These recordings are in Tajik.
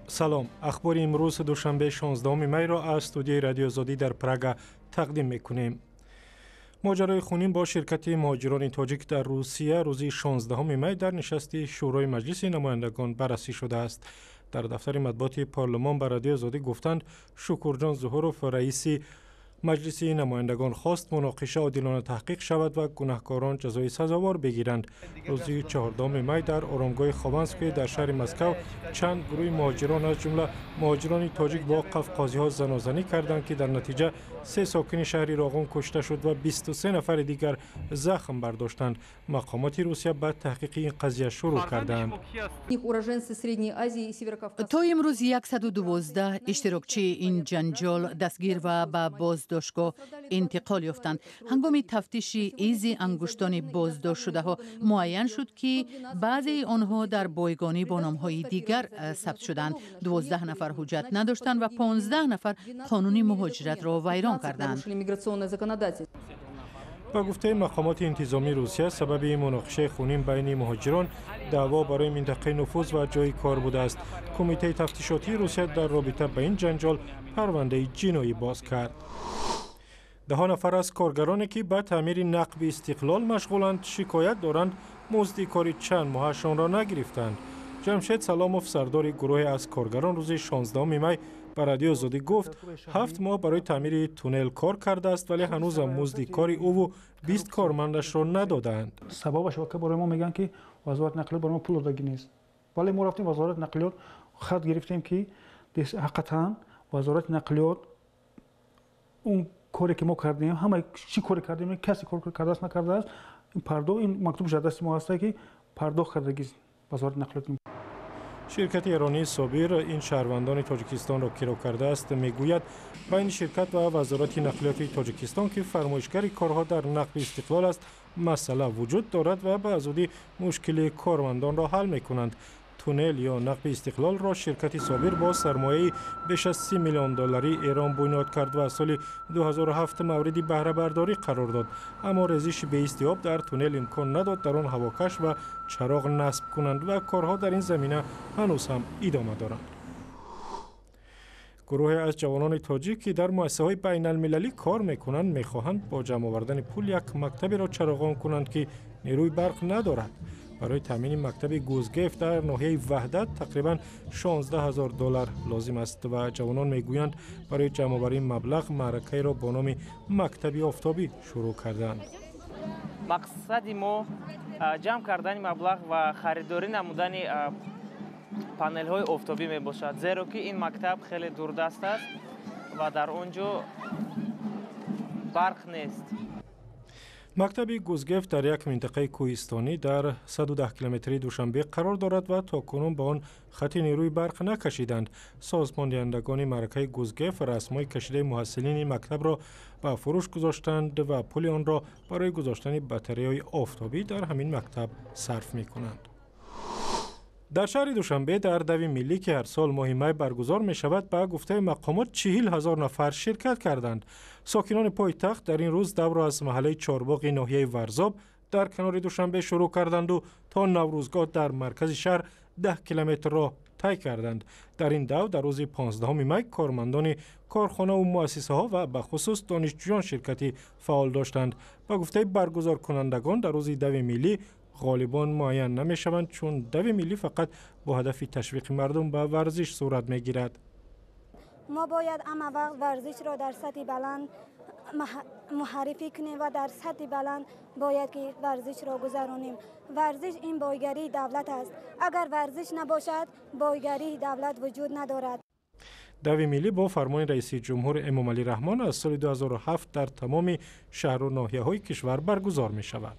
Салом. Ахбори имрӯз, душанбе, 16 майро аз студияи Радиои Озодӣ дар Прага тақдим мекунем. Моҷарои хунин бо ширкати муҳоҷирони тоҷик дар Русия рӯзи 16 май дар нишасти Шӯрои Маҷлиси намояндагон баррасӣ шудааст. Дар дафтари матбуоти парлумон ба Радиои Озодӣ гуфтанд, Шукурҷон Зуҳуров, раиси Маҷлиси намояндагон, хост муноқиша одилона таҳқиқ шавад ва гунаҳкорон ҷазои сазовор бигиранд. Рӯзи 14 май дар оромгоҳи Хованское дар шаҳри Москав чанд гурӯҳи муҳоҷирон, аз ҷумла муҳоҷирони тоҷик, бо қафқозиҳо занозанӣ карданд, ки дар натиҷа се сокини шаҳри Роғун кушта шуд ва 23 нафари дигар захм бардоштанд. Мақомоти Русия ба таҳқиқи ин қазия шурӯъ кардаанд. То имрӯз 112 иштирокчии ин ҷанҷол дастгир ва ба боздоштгоҳ интиқол ёфтанд. Ҳангоми тафтиши изи ангуштони боздоштшудаҳо муайян шуд, ки баъзеи онҳо дар бойгонӣ бо номҳои дигар сабт шуданд. 12 нафар ҳуҷҷат надоштанд ва 15 нафар қонуни муҳоҷиратро вайрон карданд. Ба гуфтаи мақомоти интизомии Русия, сабаби муноқишаи хунин байни муҳоҷирон даъво барои минтақаи нуфуз ва ҷойи кор будааст. Кумитаи тафтишотии Русия дар робита ба ин ҷанҷол парвандаи ҷиноӣ боз кард. Даҳо нафар аз коргароне, ки ба таъмири нақби Истиқлол машғуланд, шикоят доранд, музди кори чанд моҳашонро нагирифтанд. Ҷамшед Саломов, сардори гурӯҳе аз коргарон, рӯзи 16 май ба Радиои Озодӣ гуфт, 7 моҳ барои таъмири туннел кор кардааст, вале ҳанӯзам музди кори ӯву 20 кормандашро надодаанд. Сабабаш барои мо мегӯянд, ки Вазорати нақлиёт барои мо пул додагӣ нест, вале мо рафтем Вазорати нақлиёт, хат гирифтем, ки ҳақиқатан Вазорати нақлиёт он коре ки мо кардем, ҳама чӣ коре кардем, касе кор кардааст, накардааст, пардохт, ин мактуб дар дасти мо ҳаста, ки пардохт кардагист Вазорати нақлиёт. Ширкати эронии Собир ин шаҳрвандони Тоҷикистонро киро кардааст, мегӯяд, байни ширкат ва Вазорати нақлиёти Тоҷикистон, ки фармоишгари корҳо дар нақби Истиқлол аст, масъала вуҷуд дорад ва ба зудӣ мушкили кормандонро ҳал мекунанд. Туннел ё нақби Истиқлолро ширкати Собир бо сармояи беш аз 30 миллион долларии Эрон бунёд кард ва соли 2007 мавриди баҳрабардорӣ қарор дод. Аммо резиши беисти об дар туннел имкон надод дар он ҳавокаш ва чароғ насб кунанд ва корҳо дар ин замина ҳанӯз ҳам идома доранд. Гурӯҳе аз ҷавонони тоҷик, ки дар муассисаҳои байналмилалӣ кор мекунанд, мехоҳанд бо ҷамъ овардани пул як мактаберо чароғон кунанд, ки нерӯи барқ надорад. Барои таъмини мактаби Гузгеф дар ноҳияи Ваҳдат тақрибан 16 ҳазор доллар лозим аст ва ҷавонон мегӯянд, барои ҷамъоварии маблағ маъракаеро бо номи «Мактаби офтобӣ» шурӯъ карданд. Мақсади мо ҷамъ кардани маблағ ва харидорӣ намудани панелҳои офтобӣ мебошад, зеро ки ин мактаб хеле дурдаст аст ва дар он ҷо барқ нест. Мактаби Гузгеф дар як минтақаи кӯҳистонӣ дар 110 километрии Душанбе қарор дорад ва то кунун ба он хати нерӯи барқ накашиданд. Созмондиҳандагони маъракаи Гузгеф расмҳои кашидаи муҳассилини мактабро ба фурӯш гузоштанд ва пули онро барои гузоштани батареяҳои офтобӣ дар ҳамин мактаб сарф мекунанд. Дар шаҳри Душанбе дар дави миллӣ, ки ҳар сол моҳи май баргузор мешавад, ба гуфтаи мақомот, 40 000 нафар ширкат карданд. Сокинони пойтахт дар ин рӯз давро аз маҳаллаи Чорбоғи ноҳияи Варзоб дар канори Душанбе шурӯъ карданду то Наврӯзгоҳ дар маркази шаҳр 10 километр роҳ тай карданд. Дар ин дав дар рӯзи 15 май кормандони корхонаву муассисаҳо ва бахусус донишҷӯён ширкати фаъол доштанд. Ба гуфтаи баргузоркунандагон, дар рӯзи дави миллӣ ғолибон муайян намешаванд, чун дави миллӣ фақат бо ҳадафи ташвиқи мардум ба варзиш сурат мегирад. Мо бояд ҳама вақт варзишро дар сатҳи баланд муаррифӣ кунем ва дар сатҳи баланд бояд ки варзишро гузаронем. Варзиш ин бойгарии давлат аст. Агар варзиш набошад, бойгарии давлат вуҷуд надорад. Дави миллӣ бо фармони раиси ҷумҳур Эмомалӣ Раҳмон аз соли 2007 дар тамоми шаҳру ноҳияҳои кишвар баргузор мешавад.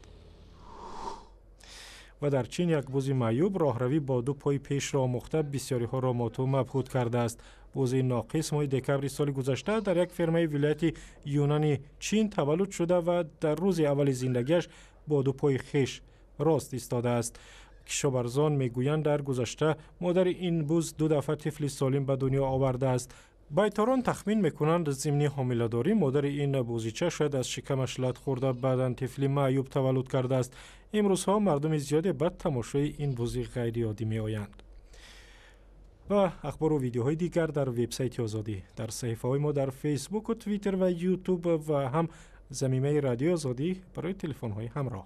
Ва дар Чин як бузи маъюб роҳравӣ бо ду пои пешро омӯхта, бисёриҳоро моту мабҳут кардааст. Бузи ноқис моҳи декабри соли гузашта дар як фермаи вилояти Юнани Чин таваллуд шуда ва дар рӯзи аввали зиндагиаш бо ду пои хеш рост истодааст. Кишоварзон мегӯянд, дар гузашта модари ин буз ду дафъа тифли солим ба дунё овардааст. Байторон тахмин мекунанд, зимни ҳомиладорӣ модари ин бузича шояд аз шикамаш лат хӯрда, баъдан тифли маъюб таваллуд кардааст. Имрӯзҳо мардуми зиёде ба тамошои ин бузи ғайриоддӣ меоянд. Ва ахбору видеоҳои дигар дар вебсайти Озодӣ, дар саҳифаҳои мо дар Фейсбуку Твиттер ва Ютуб ва ҳам замимаи Радиои Озодӣ барои телефонҳои ҳамроҳ.